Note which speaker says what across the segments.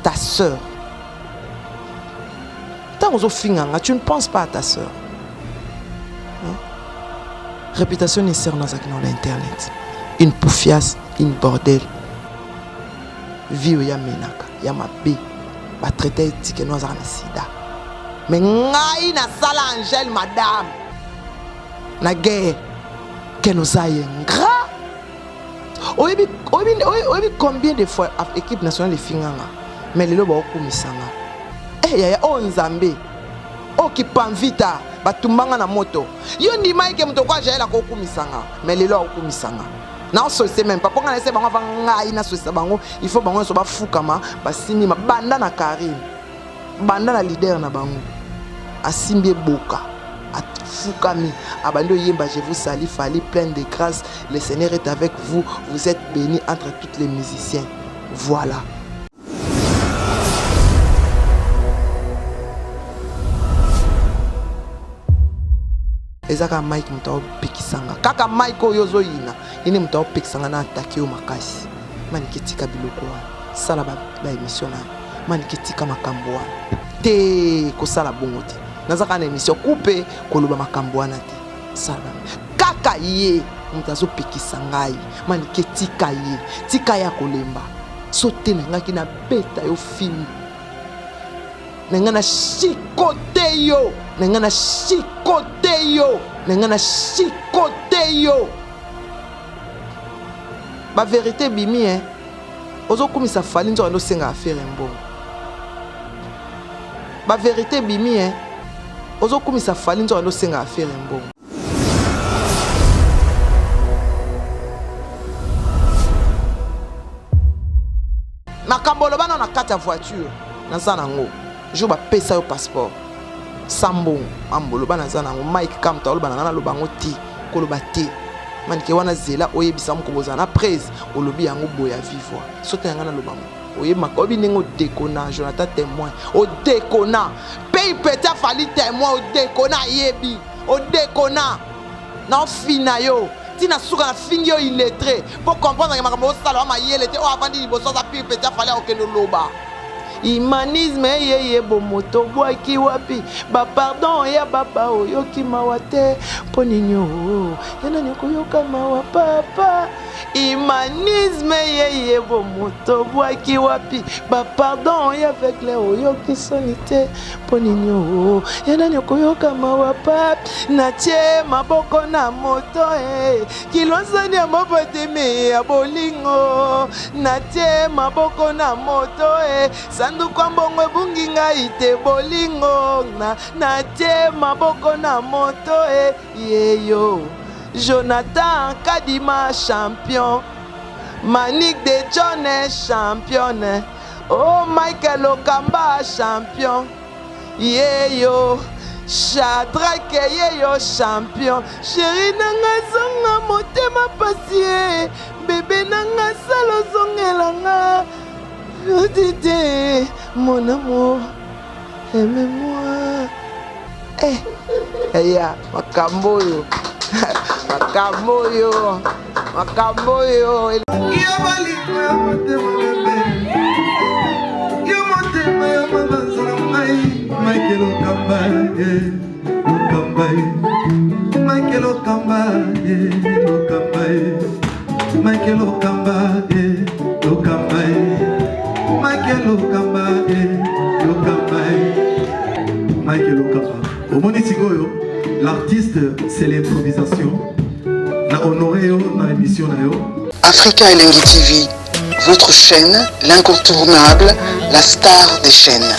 Speaker 1: ta sœur. Ntango ozofinga nga, tu ne penses pas à ta sœur. Hein? Réputation ni sœur nazalaki na internet. Une poufiasse, une bordel. Vie oyo amenaka ya mabe. Batraite etike no azalaka na sida. Mais ngai nasala Angèle madame na guerre ken oza ye ingrat. Oyebi oyebi oyebi combien de fois équipe nationale efinga nga mais lelo baokumisa nga. Eh yaya oyo Nzambe oyo kipanvita batumbanga na moto. Yo ndima eke moto kwa Jael akokumisa nga mais lelo akokumisa nga. Naosolise meme pas mpo nga nayese bango avant ngai nasolisa bango, il faut bango nyonso bafukama basimbi ma banda na Karine banda na leader na bango asimbi eboka afukami abandi oyemba je vous salue Fally plein de grâce, le Seigneur est avec vous, vous êtes bénis entre toutes les musiciens. Voilà. Eza kaka Mike moto aopekisa nga, kaka Mike oyo ozoyina ye nde moto aopekisa nga na atake yo makasi. Manike tika biloko wana, sala ba, ba émission na yo. Manike tika makambo wana te, kosala bongo te. Naza kaka na émission coupe koloba makambo wana te, sala ba kaka ye moto azopekisa ngai. Manike tika ye, tika ye akolemba. So te nangaki nabeta yo fimbu na ngai na chicote yo, na ngai na chicote yo, na ngai na chicote yo. Ba verite ebimi hein. Ozokumisa Fally nzoka nde osengaka Ferre mbongo. Ba verite ebimi hein. Ozokumisa Fally nzoka nde osengaka Ferre mbongo. Makambo oloba nao na kati ya voiture naza nango jour bapesa yo passeport sans mbongo mambo oloba naza nango Mike Kamta oloba na nga naloba yango te koloba te manike wana zela oyebisa moko bozala na prese olobi yango boya vivre sote na nga naloba yango oyebaka oyebi ndenge odekona Jonathan témoin odekona pei pete afali témoin odekona ayebi odekona na ofina yo ti na suka na fingi yo illettré po comprendre ke makambo osala wa mayele te oyo avandi liboso aza pire petit afali akokende oloba humanisme eyeye bomoto obwaki wapi ba pardon ya baba oyoki mawa te mpo nini oo ya nani okoyoka mawa papa humanisme eyeye bomoto obwaki wapi ba pardon ya aveugle oyoki soni te Mpo nini oo ya nani okoyoka mawa pap natie maboko na moto e kilosani ya mopotemi ya bolingo natie maboko na moto e sanduku ya mbongo ebungi ngai te bolingo na natie maboko na moto e yeyo Jonathan Kadima champion Manick de John championne Oh Michael Okamba champion yeyo Shadrack yeyo champion Chéri nanga zonga motema pasi ye Bebe nanga sala ozongela nga Didi mon amour aime-moi Eh eya makambo oyo makambo oyo makambo oyo
Speaker 2: Yo bolingo ya motema bebe Yo motema ya mabanzo na ngai Michael Okamba eh, Okamba eh. Michael Okamba eh, Okamba eh. Michael Okamba eh, Okamba eh. Michael Okamba eh, Okamba eh. Michael Okamba omoni sikoyo l'artiste c'est l'improvisation na honoré yo na émission na yo
Speaker 3: Africa Elengi TV, votre chaîne, l'incontournable, la star des chaînes.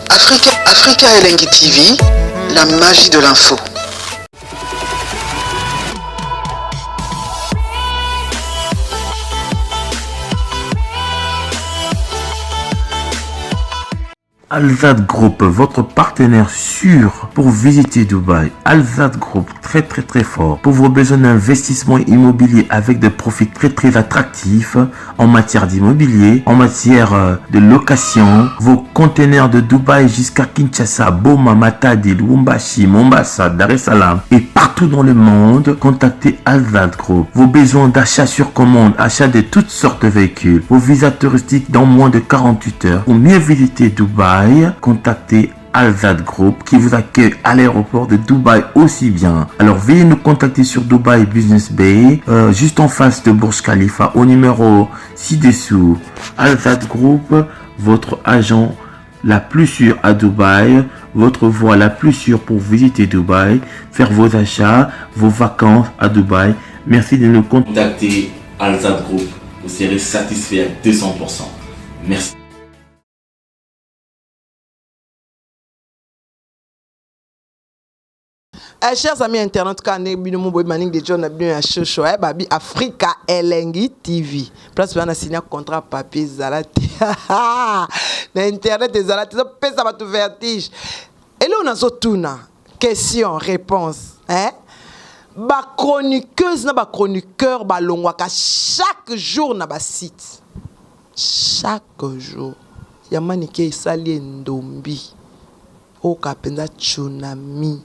Speaker 3: Africa, Africa Elengi TV, la magie de l'info.
Speaker 4: Alzad Group, votre partenaire sûr pour visiter Dubaï. Alzad Group, très très très fort. Pour vos besoins d'investissement immobilier avec des profits très très attractifs en matière d'immobilier, en matière euh, de location, vos conteneurs de Dubaï jusqu'à Kinshasa, Boma, Matadi, Lubumbashi, Mombasa, Dar es Salaam et partout dans le monde, contactez Alzad Group. Vos besoins d'achat sur commande, achat de toutes sortes de véhicules, vos visas touristiques dans moins de 48 heures pour mieux visiter Dubaï, contactez Alzad Group qui vous accueille à l'aéroport de Dubaï aussi bien. Alors veuillez nous contacter sur Dubaï Business Bay, euh, juste en face de Burj Khalifa, au numéro ci-dessous. Alzad Group, votre agent la plus sûre à Dubaï, votre voie la plus sûre pour visiter Dubaï, faire vos achats, vos vacances à Dubaï. Merci de nous contacter Alzad Group. Vous serez satisfait à 200%. Merci.
Speaker 1: Eh, chers amis internautes kaka ndenge bino mo boyebi maningi de john na bino ya shosho eh, babi afrika elengi tv place wana signa contrat papier ezala te na internet ezala te ezopesa bato vertige eloko nazotuna question réponse eh? bachroniqueuse na bachroniqueur balongwaka chaque jour na basite chaque jour ya manike esali endombi Oyoka penza tsunami.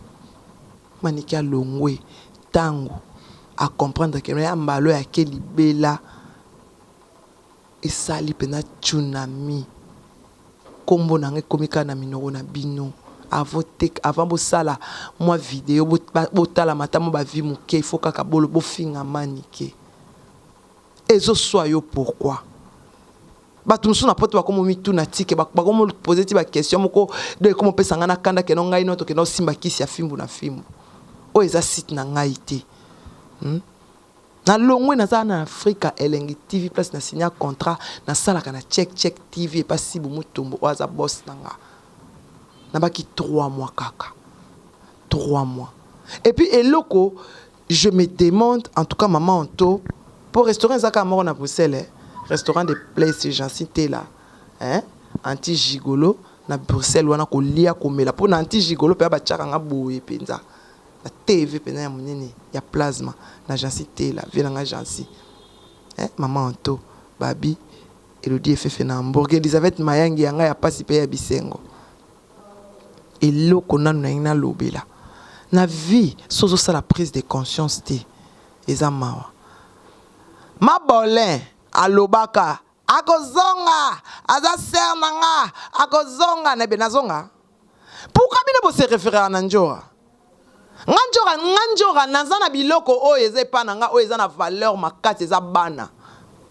Speaker 1: Manike alongwe tangu a comprendre que ya mbala oyo ake libela esali penza tsunami. Kombo na nga ekomi kaka na minoko na bino. Avant bosala mwa video botalama ata mwa ba vues muke il faut kaka bofinga Manike. Ezo swa yo pourquoi? Batu mosusu na poto bakomi omituna ti ke bakomi pose ti ba question moko donc ekomi opesa ngai na kanda ke non ngai no tokenda osimba kisi ya fimbu na fimbu. Oyo eza site na ngai te. Hmm? Na longwe naza na Afrika Elengi TV place na signa contrat nasalaka na Check Check TV epa Sibu Mutombo oyo aza boss na nga. Nabaki 3 mois kaka. 3 mois. Et puis eloko Je me demande en tout cas maman Anto po restaurant eza kaka moko na Bruxelles eh? Restaurant de place Jancy Tela eh? Anti gigolo na Bruxelles wana kolia komela po na anti gigolo mpenza batiaka nga boye mpenza na TV mpenza ya monene ya plasma na Jancy Tela vie na nga Jancy eh? Maman Anto babi Elodie Efefe na Hambourg Elisabeth Mayangi ya nga ya pasi pe ya bisengo Eloko nanu nalingi nalobela na vie soki ozo sala prise de conscience te eza mawa. Mabolin alobaka ako zonga aza sœur na nga ako zonga na nazonga? Pourquoi bino bo se referaka na Ndjora? Nga Ndjora nga Ndjora naza na biloko oyo eza epa na nga oyo eza na valeur makasi eza bana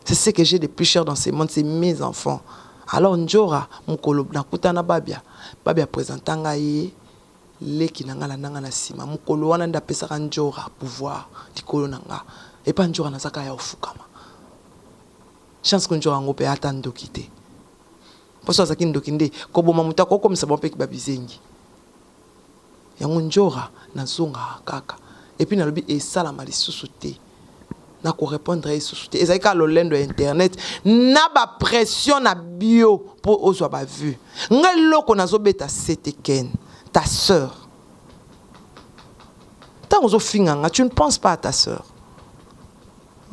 Speaker 1: c'est ce que j'ai de plus cher dans ce monde c'est mes enfants alors Ndjora mukolo nakutana na Babia Babia presenta nga ye leki na nga alanda nga na sima mukolo wana nde apesaka Ndjora pouvoir likolo na nga epa Ndjora naza kaka ya kofukama chance ko Ndjora yango pe ata ndoki te po soki azalaki ndoki nde koboma moto akokomisa bango pe ba bizengi. Yango ndjora nazongaka kaka et puis nalobi esalama lisusu te nako repondre ye lisusu te ezali kaka lolendo ya internet na ba pression na bio po ozwa ba vue nga eloko nazobeta sete ken ta sœur ntango ozofinga nga tu ne penses pas à ta sœur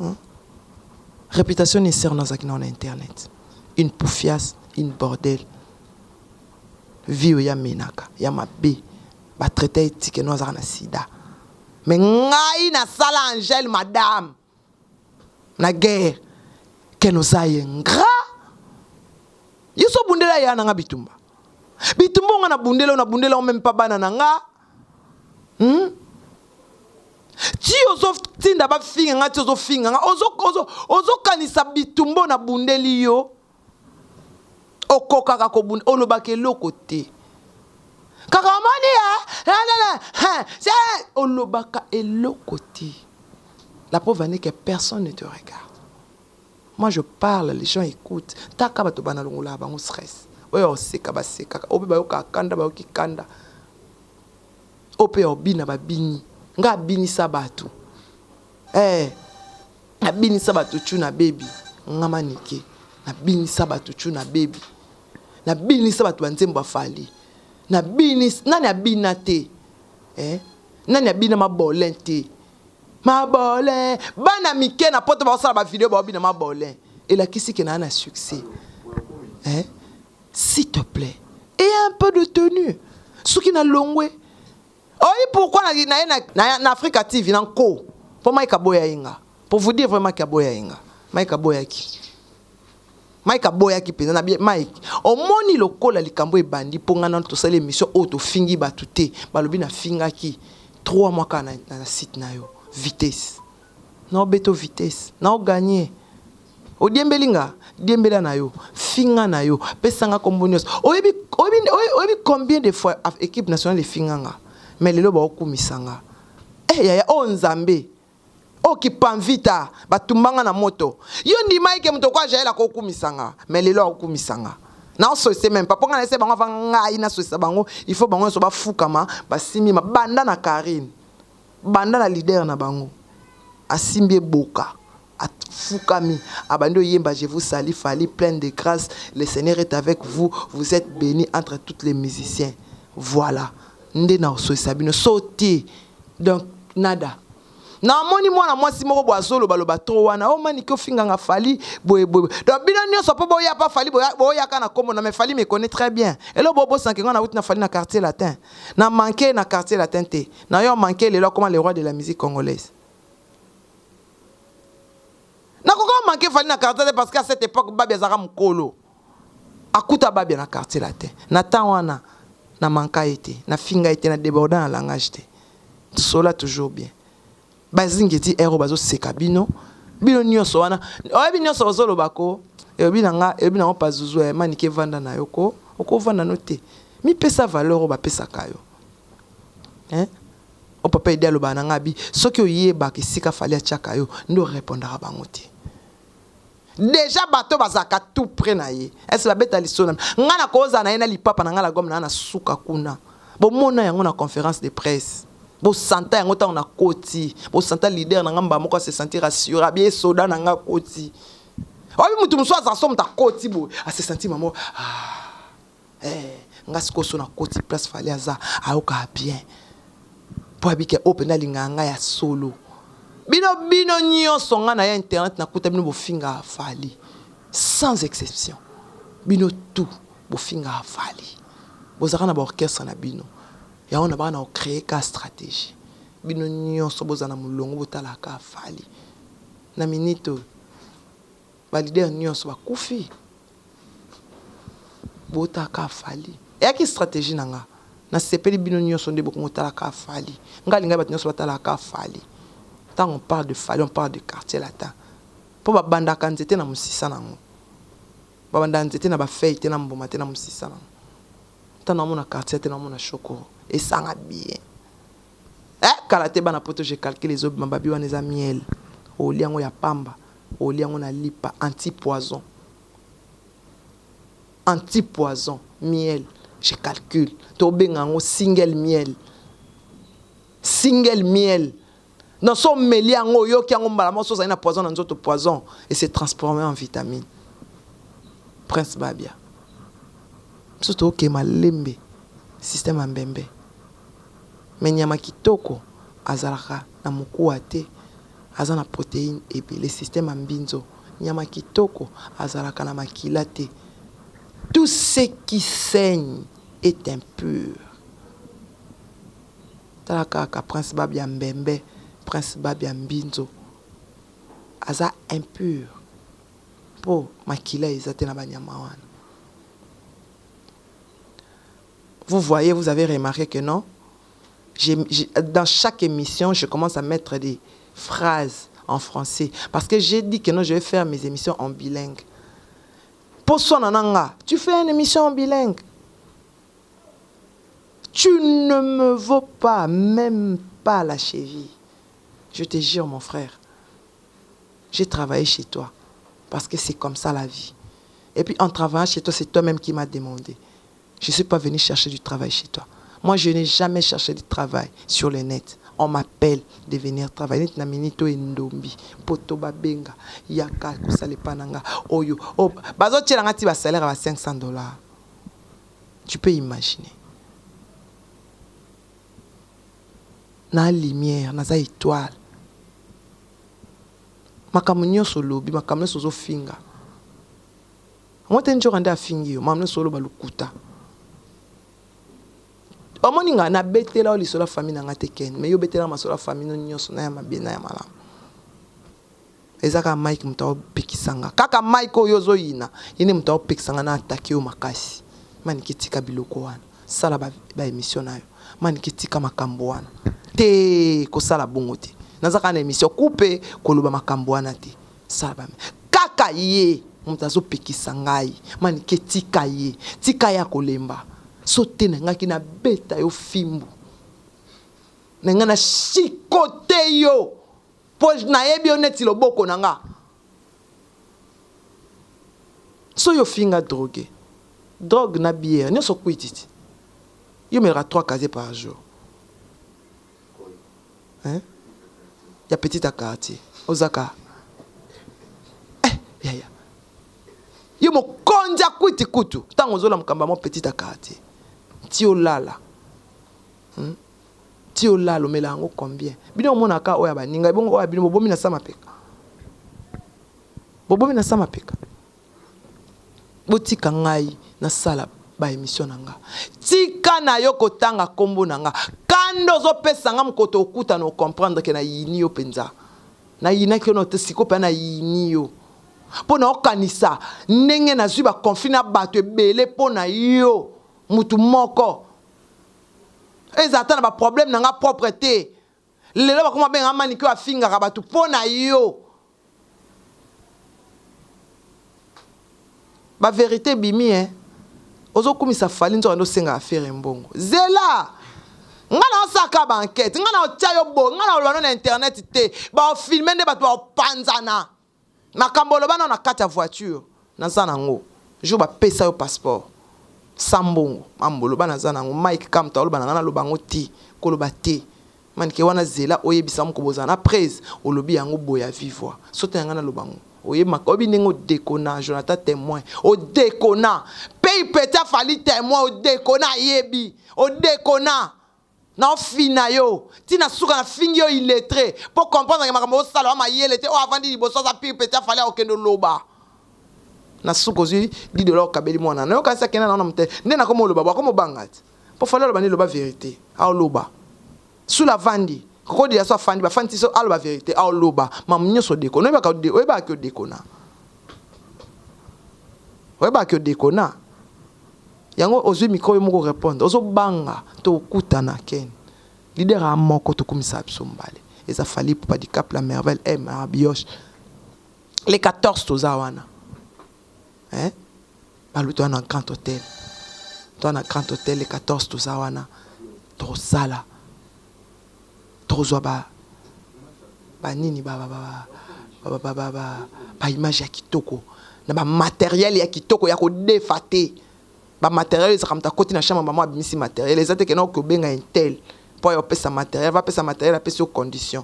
Speaker 1: hein? Réputation ni sœur nazalaki nao na internet une poufiasse une bordel Vie oyo amenaka ya mabe ba traita ye tike no azaka na sida mais ngai na sala Angèle madame na guerre ken oza ye ingrat yo so bundela ya na nga bitumba bitumba nga na bundela na bundela meme pas bana na nga hmm? ti ozotinda bafinga nga ti ozofinga nga ozokanisa bitumba na bundeli yo Okokaka kobunda olobaka eloko te kaka omoni eh olobaka eloko te la preuve en est que personne ne te regarde moi je parle les gens écoutent taka bato bana longolaka bango stress oyo oseka basekaka oyo mpe bayokaka kanda bayoki kanda oyo mpe ya obina babini nga abinisa bato eh Nabinisa bato tshou na baby nga manike nabinisa bato tshou na baby. Nabinisa bato ba nzembo ya Fally. Nabinisa, nani abina te? Eh? Nani abina mabolin te? Mabolin! Bana mike na poto baosala ba video baobina mabolin. Elakisi ke naa na succès. Eh? S'il te plaît. Et un peu de tenue. Soki na longwe. Oyi pourquoi na na na, na, na Africa TV na nko. Po Mike aboya ye nga. Pour vous dire vraiment qu'aboya ye nga. Mike aboyaki. Mike aboyaki mpenza na bien Mike. Omoni lokola likambo ebandi mpo nga nano tosali émission oyo tofingi bato te. Balobi nafingaki 3 mois kaka na, na site na yo. Vitesse. Na obeto vitesse. Na ogagner. Odiembeli nga? Diembela na yo. Finga na yo. Pesa nga kombo nyonso. Oyebi, oyebi, oyebi combien de fois équipe nationale efinga nga? Mais lelo baokumisa nga. Eh yaya, oyo Nzambe. Oyo kipanvita, batumba nga na moto. Yo ndima eke moto kwa Jael akokumisa nga. Mais lelo akokumisa nga. Naosose même pas. Po nga na ese bango avant ngai nasosisa bango, il faut bango nyonso bafukama, basimbi ma banda na Karine. Banda na leader na bango. Asimbi eboka. Afukami, abandi oyemba je vous salue Fally pleine de grace, le Seigneur est avec vous, vous etes benis entre toutes les musiciens. Voilà nde na osoisa bino so te donc nada. Na moni mwana mwasi moko bo azoloba loba trop wana oh manike ofinganga Fally boye boye. Donc bino nyonso po boya pa Fally boyaka na kombo na mais Fally me connaît très bien. Elo bo bosanke nga na wuti na Fally na quartier latin. Na manquer na quartier latin te. Na yo manquer lelo akoma le roi de la musique congolaise. Nakoka manquer Fally na quartier te parce qu'à cette époque Babia azalaka mokolo. Akuta Babia na quartier latin. Na temps wana na manka ye te, na finga ye te, na déborda na langage te. Sola toujours bien. Bazingeti ero bazoseka bino. Bino nyonso wana, oyebi nyonso ozoloba ko, elobi na nga, elobi na ngo pazuzu ya manike vanda na yo ko, okovanda no te. Mipesa valeur oyo bapesaka yo. Hein? O papa Edi alobaka na nga abi soki oyebaka esika Fally atiaka yo nde orepondaka bango te. Dejà bato bazalaka tout près na ye. Est-ce babeta lisolo na nga na kozala na ye na lipapa na nga la gomme na na suka kuna. Bomona yango na conférence de presse. Bosanta yango ntango na koti. Bosanta leader na nga mba moko se sentir assuré abi esoda na nga koti. Oyebi mutu mosusu azala so moto akoti boye a se sentir mamo ah. Eh, nga sikoyo so nakoti place Fally aza ayokaka bien po abike oyo mpenza alingaka ngai ya solo. Bino bino nyonso nga na ya internet nakuta bino bofingaka Fally sans exception. Bino tout bofingaka Fally. Bozalaka na ba orchestre na bino. Yango na baka na créer ka stratégie. Bino nyonso bozala na molongo botalaka Fally. Na minute oyo ba leader nyonso bakufi. Botaka Fally. Eyaki stratégie na nga. Nasepeli bino nyonso nde bokongo talaka Fally. Nga alingai bato nyonso batalaka Fally. Ntango on parle de Fally, on parle de quartier latin. Mpo babandaka nzete na mosisa nango. Babandaka nzete na bafeuille te na mbuma te na mosisa nango. Ntango namona quartier te namona shokoro. Esanga bien. Eh, kala te bana poto je calcule ezobima babi wana eza miel. Olia yango ya pamba, olia yango na lipa anti poison. Anti poison miel je calcule tobenga yango single miel single miel donc so omeli yango oyoki yango mbala moko so ozali na poison na nzoto poison et se transformer en vitamine. Prince Babia biso tokema lembe système ya mbembe mais nyama kitoko azalaka na mokuwa te aza na protéine ebele système ya mbinzo nyama kitoko azalaka na makila te. Tout ce qui saigne est impur. Tala kaka Prince Babia mbembe, Prince Babia mbinzo aza impur po makila eza te na banyama wana. Vous voyez, vous avez remarqué que non, dans chaque émission, je commence à mettre des phrases en français. Parce que j'ai dit que non, je vais faire mes émissions en bilingue. Pour son nanga, tu fais une émission en bilingue. Tu ne me vaux pas, même pas la cheville. Je te jure, mon frère. J'ai travaillé chez toi. Parce que c'est comme ça la vie. Et puis en travaillant chez toi, c'est toi-même qui m'as demandé. Je ne suis pas venu chercher du travail chez toi. Moi, je n'ai jamais cherché du travail sur le net. On m'appelle de venir travailler. Na minito endombi, poto babenga, yaka kosala epa na nga oyo. Oh, bazotiela nga ti ba salaire ya 500 $. Tu peux imaginer. Na lumière, naza étoile. Makambo nyonso olobi, makambo nyonso ozofinga. Yango te njoka nde afingi yo, makambo nyonso oloba lokuta. Omoni nga nabetela yo lisolo ya famille na nga te Ken, mais yo obetela nga masolo ya famille no nyonso na ya mabe na ya malamu. Eza kaka Mike mutu aopekisa nga. Kaka Mike oyo ozo yina, ye nde mutu aopekisa nga na attaquer yo makasi. Manike tika biloko wana. Sala ba ba emission nayo. Manike tika makambu wana. Te kosala bongo te. Naza kaka na emission coupe koloba makambu wana te. Sala ba kaka ye mutu azo pekisa ngai. Manike tika ye. Tika ye akolemba. So te nangaki na beta yo fimbu. Na ngai na chicoter yo. Po nayebi yo neti loboko na nga. Soki ofinga drogue, drogue na bière nionso kwiti ti. Yo omelaka 3 casiers par jour. Hein? Ya petit à quartier. Oza ka Eh yaya. Yo mokonzi ya kwiti kutu tango ozola mokamba mo petit à quartier. Ti olala. Hum? Ti olala omela yango combien? Bino bomonaka kaka oyo ya baninga ebongo oyo ya bino bobomi na sa mapeka? Bobomi na sa mapeka? Botika ngai nasala ba emission na nga. Tika na yo kotanga kombo na nga. Kanda ozopesa nga mokolo tokokutana o comprendre que nayini yo penza. Nayinaki yo nano te sikoyo penza nayini yo. Po naokanisa ndenge nazui ba conflits na batu ebele po na yo mutu moko. Ezala ata na ba problème na nga propre te. Lelo bakoma benga nga manike oyo afingaka batu po na yo. Ba verite ebimi hein. Ozo kumisa Fally nzoka nde osengaka Ferre mbongo. Zela! Nga nao sala kaka ba enquete. Nga nao tia yo boye. Nga nao loba no na internet te. Bao filmer nde batu bao panzana. Makambo oloba nao na kati ya voiture naza nango jour ba pesa yo passeport sans mbongo mambo oloba naza nango Mike kamto aloba nanga naloba yango te koloba te manike wana zela oyebisa moko bozala na prez olobi yango boye ya vive voix sote nanga naloba yango oyebi oyebi ndenge odekona Jonathan temoin odekona pay petit afali temoin odekona ayebi odekona Nao fina yo ti na suka na fingi yo illettre po comprendre ke makambo ozo sala oza mayele te oyo avandi liboso aza pire petit ya fally akokende oloba na suka ozui 10 dollars okabeli muana nayo okanisi akenda nango na mute nde nakoma oloba bo akoma obanga ti po fally aloba nde loba verite aoloba sula avandi koko dilaso afandi bafandi ti so aloba verite aoloba mamu nioso odekona oyebaka oyebaka ke odekona oyebaka ke odekona Yango ozui micro yo moko repondre ozo banga tokutana ken leader a moko tokumisaka biso mbale eza Fally Ipupa Dicap la merveille eh marabiyosh le 14 toza wana eh balu toza na grand hotel toza na grand hotel le 14 toza wana tokosala tokozwa ba ba nini ba ba ba ba ba ba ba ba image ya kitoko na ba materiel ya kitoko ya kodefa te ba materiel ezalaka moto akoti na chambre mama abimisi materiel eza te kena okobenga intel mpo ayo opesa materiel bapesa materiel apesi yo condition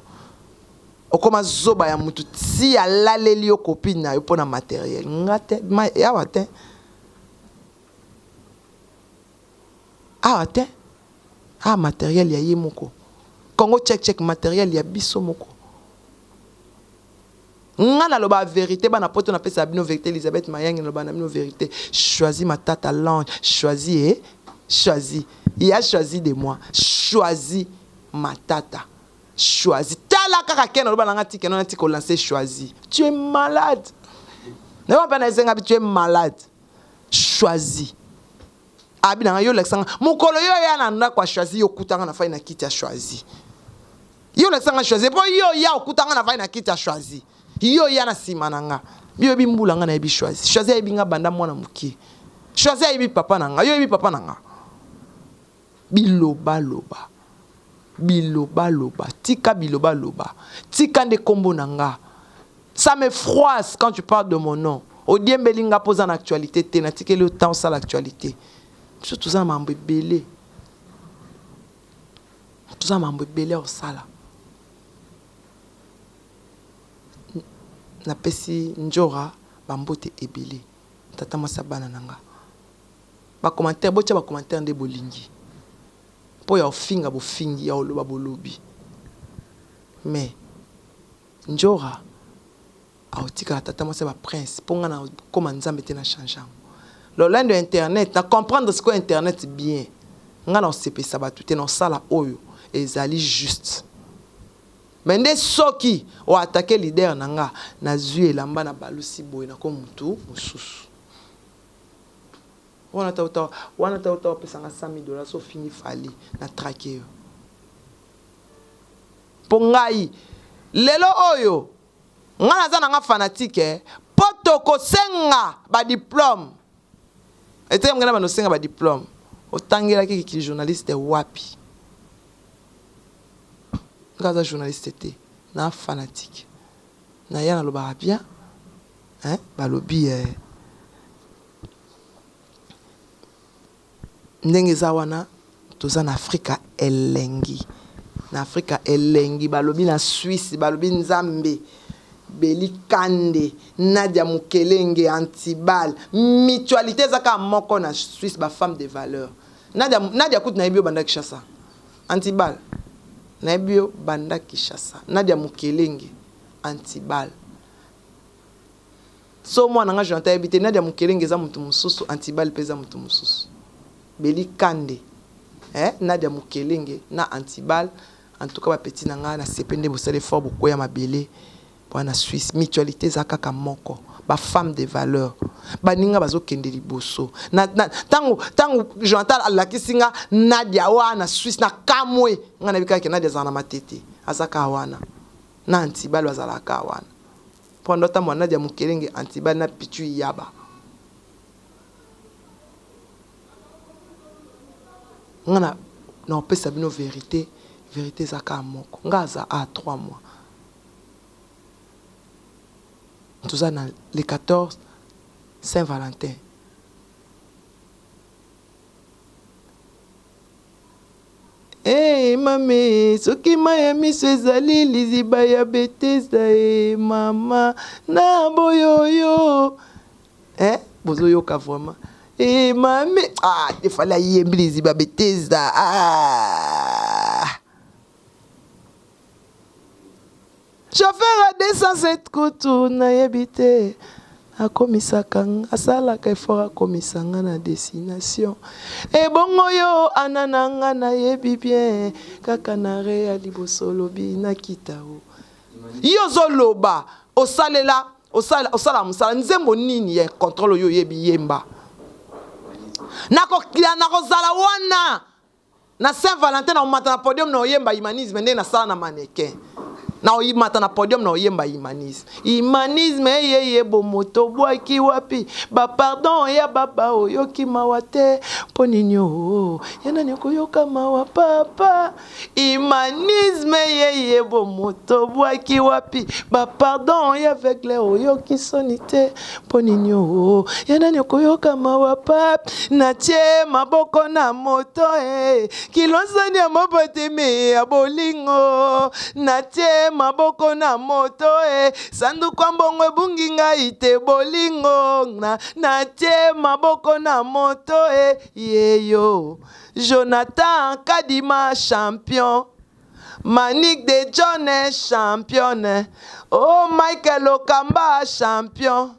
Speaker 1: okoma zoba ya motu ti alaleli yo copine na yo mpo na materiel nga te awa te Awa te awa materiel ya ye moko Congo check check materiel ya biso moko nga na loba verite bana poto na pesa bino verite Elizabeth Mayangi na loba na bino verite choisi matata l'ange choisi eh choisi il a choisi de moi choisi matata choisi tala kaka ken oloba na nga tika na tika lancer choisi tu es malade na ba na esenga tu es malade choisi Abi na nga yo olakisa nga mokolo yo oya na ndako ya choisi yo okuta nga na fandi na kiti ya choisi yo olakisa nga choisi po yo oya okuta nga na fandi na kiti ya choisi yo oya na sima na nga yo oyebi mbula nga nayebi choisi choisi ayebi nga banda mwana mokie choisi ayebi papa na nga yo oyebi papa na nga biloba loba biloba loba tika biloba loba tika nde kombo na nga ça me froisse quand tu parles de mon nom odiembeli nga po oza na actualite te natikeli yo temps osala actualite biso toza na makambo ebele toza na makambo ebele ya kosala napesi ndjora bambote ebele tata mwasi ya bana na nga. Ba commentaire botia ba commentaire nde bolingi po ya ofinga bofingi ya oloba bolobi mais ndjora akotikala tata mwasi ya ba prince po nga na koma nzambe te na change yango lolendo ya internet na comprendre sikoyo internet bien nga na osepelisa batu te na osala oyo ezali juste mais nde soki o attaque leader na nga nazui elamba na balusi boye nako mutu mususu. Wana ta ota wana ta ota opesa nga 100 000 dollars so ofingi Fally na traque yo. Po ngai lelo oyo nga naza na nga fanatique eh, po toko senga ba diplome eteyam ngai na bando senga ba diplome otangelaki ki journaliste wapi? Nga aza journaliste te na fanatique na ya nalobaka bien hein balobi eh. Ndenge eza wana toza na Afrika elengi na Afrika elengi balobi na Suisse balobi nzambe Beli Kande Nadia Mukelenge Antibal mutualite eza kaka moko na Suisse ba femmes de valeur Nadia Nadia kutu nayebi yo banda Kinshasa Antibal nayebi yo banda Kinshasa Nadia Mukelenge Antibal So mwana nga Jonathan ayebi te Nadia Mukelenge eza mutu mususu Antibal pe eza mutu mususu Beli Kande eh Nadia Mukelenge na Antibal en tout cas ba petit na nga na sepeli nde bosali effort bokweya mabele boya na Suisse mutualite eza kaka moko ba femmes de valeur baninga bazo kende liboso na, na tango tango Jonathan alakisi nga Nadia wana na Suisse na kamwe nga nayebi kaka ke Nadia azala na matete aza kaka wana na Antibal bazalaka kaka wana Po ando tambola Nadia Mukelenge Antibal na Pitshou Iyaba. Nga na nakopesa bino verite, verite eza kaka moko. Nga aza a 3 mois. Toza na le 14 Saint Valentin. Ee mame, soki mai ya miso ezali liziba ya Betesda ee mama na boyoyo eh, bozoyoka vraiment ee mame ah, defali ayembi liziba Betesda ah. Chauffeur ya 207 kutu nayebi te akomisaka nga asalaka effort akomisa nga na destination ebongo yo Anna na nga nayebi bien kaka na arret ya liboso olobi nakita o Yo ozo loba osalela osala osalaka musala nzembo nini ya controle oyo oyebi yemba nako nakozala wana Na saint Valentin nako mata na podium nako yemba humanisme ndenge nasala na mannequin. Nako mata na podium nako yemba humanisme. Humanisme eyeye bomoto obwaki wapi ba pardon ya baba oyoki mawa te mpo nini oo ya nani okoyoka mawa papa. Humanisme eyeye bomoto obwaki wapi ba pardon ya aveugle oyoki soni te Mpo nini oo ya nani okoyoka mawa pap natie maboko na moto e eh. Kilosani ya mopotimi ya bolingo natie maboko na moto e eh. Sanduku ya mbongo ebungi ngai te bolingo na natie maboko na moto e eh. Yeyo Jonathan Kadima champion Manick de John championne oh Michael Okamba champion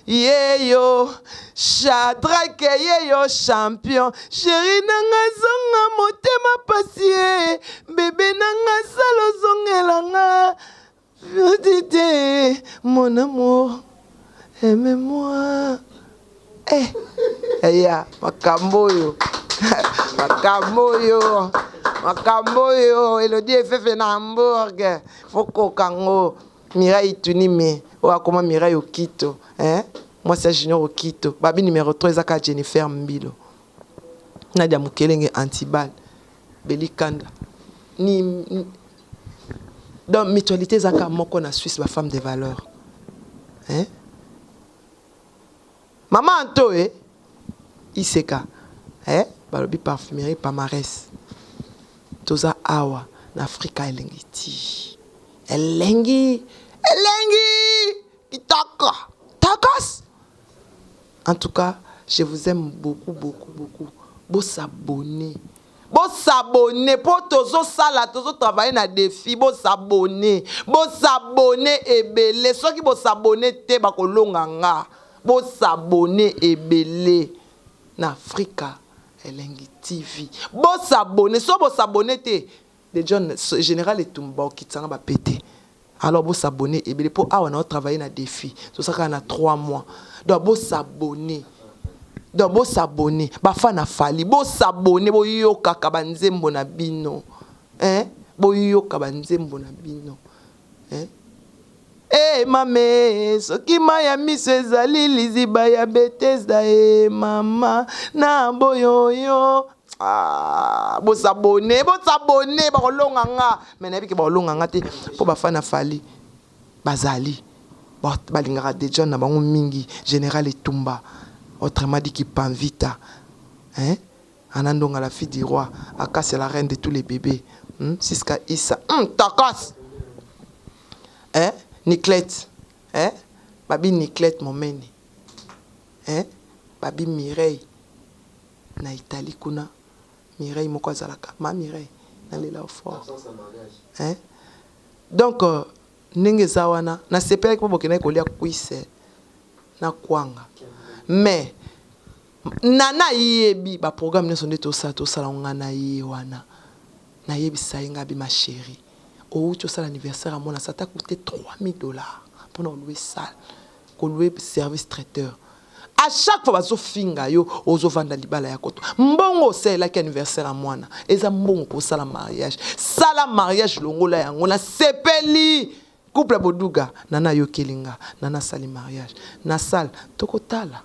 Speaker 1: yeyo Shadrack yeyo champion Chéri na nga zonga motema pasi eh Bebe na nga sala ozongela nga Tite mon amour aime-moi Eh eya makambo oyo makambo oyo makambo oyo Elodie Efefe na Hamburg fokoka ngo Mireille Tunime oyo akoma Mireille Okito eh mwasi ya Junior Okito babi numero 3 eza kaka Jennifer Mbilo Nadia Mukelenge Antibal Beli Kanda ni, ni donc mutualité eza kaka moko na Suisse ba femme de valeur hein Maman Anto eh Iseka eh balobi parfumerie Palmarès toza awa na Afrika elengi ti elengi elengi kitoko tokos en tout cas. Je vous aime beaucoup beaucoup beaucoup. Bo s'abonner. Bo s'abonner po tozo sala tozo travailler na défi bo s'abonner. Bo s'abonner ebele soki bo s'abonner te bako longa nga. Bo s'abonner ebele na Afrika Elengi TV. Bo s'abonner soki bo s'abonner te De John general etumba okitisa nga ba pete alors bo s'abonner ebele po awa nao travailler na defi toza kaka na 3 mois donc bo s'abonner donc bo s'abonner ba fan ya Fally bo s'abonner boyokaka ba nzembo na bino hein boyoka ba nzembo na bino hein Eh mame soki mayi ya miso ezali liziba ya Bethesda eh mama na boyoyo ah bo s'abonner bo s'abonner bakolonga nga mais nayebi ke bakolonga nga te po ba fan ya Fally bazali balingaka De John na bango mingi general Etumba autrement dit Kipanvita hein Anna Ndonga la fille du roi Acacia la reine de tous les bebes hum Siska Issa hum tokos eh Niclette eh babi Niclette Momene eh babi Mireille na Italie kuna Mireille moko azalaka ma Mireille nalela yo fort eh donc ndenge eza wana nasepelaki mpo bokendaki kolia cuisse na kwanga mais Nana ayebi ba programme nionso nde tosala tosala yango nga na ye wana nayebisa ye nga bi ma cherie owuti osala anniversaire ya mwana ça t'a coute 3000 dollars pona ko louer salle ko louer service traiteur à chaque fois bazo finga yo ozo vanda libala ya koto mbongo osalelaki anniversaire ya mwana eza mbongo po osala mariage sala mariage longola yango nasepeli couple boduga nana ayokeli nga nana asali mariage na salle tokotala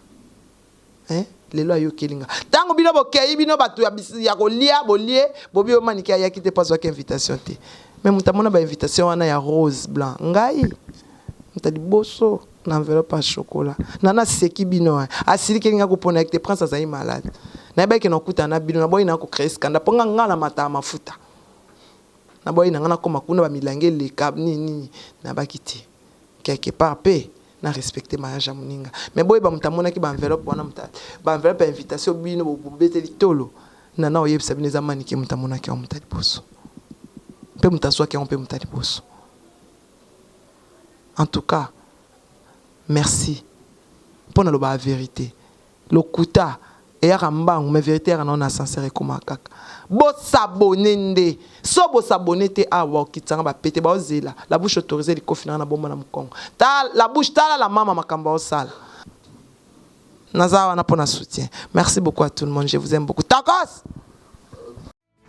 Speaker 1: Eh lelo ayokeli nga. Tango bino bokeyi bino batu ya ya kolia bolie bobi oyo manike ayaki te po azuaki invitation te. Mais mutu amona ba invitation wana ya rose blanc ngai mutu ya liboso na enveloppe ya chocolat. Nana aseki bino hein asilikeli nga ko po nayaki te prince azali malade. Nayebaki ke nakokutana na bino naboyi nanga ko creer scandale po nga nga namataka mafuta. Naboyi nanga nakoma kuna ba milangi eleka nini nini nabaki te. Quelque part pe na respecter mariage ya muninga mais boyeba mutu amonaki ba enveloppe wana mutu ba enveloppe ya invitation bino bobeteli tolo nana oyebisa bino eza manike mutu amonaki yango mutu ya liboso pe mutu azwaki yango pe mutu ya liboso en tout cas merci po nalobaka verite Lokuta eyaka mbangu mais verite eyaka nao na ascenseur ekomaka kaka. Bo s'abonner nde. Soki bo s'abonner te awa bakokitisa nga ba pete bao zela la bouche autorisee likofi nanga na bomba na mukongo. Ta la bouche tala la mama makambo ao sala. Naza wana pona soutien. Merci beaucoup à tout le monde je vous aime beaucoup. Tokos!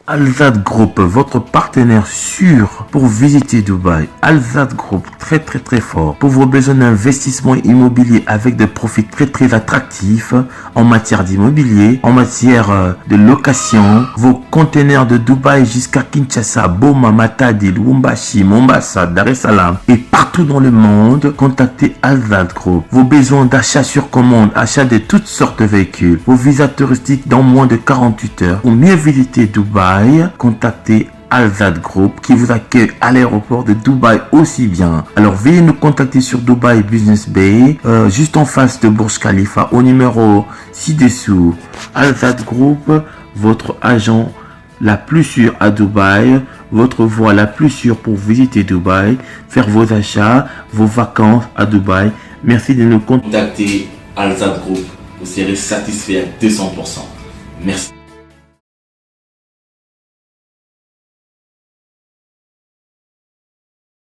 Speaker 4: Alzad Group, votre partenaire sûr pour visiter Dubaï. Alzad Group, très très très fort pour vos besoins d'investissement immobilier avec des profits très très attractifs en matière d'immobilier, en matière euh, de location, vos conteneurs de Dubaï jusqu'à Kinshasa, Boma, Matadi, Lubumbashi, Mombasa, Dar es Salaam et partout dans le monde, contactez Alzad Group. Vos besoins d'achat sur commande, achat de toutes sortes de véhicules, vos visas touristiques dans moins de 48 heures. Pour mieux visiter Dubaï, contactez Alzad Group qui vous accueille à l'aéroport de Dubaï aussi bien. Alors veuillez nous contacter sur Dubaï Business Bay, euh, juste en face de Burj Khalifa, au numéro ci-dessous. Alzad Group, votre agent la plus sûre à Dubaï, votre voie la plus sûre pour visiter Dubaï, faire vos achats, vos vacances à Dubaï. Merci de nous contacter Alzad Group, vous serez satisfait à 200%. Merci.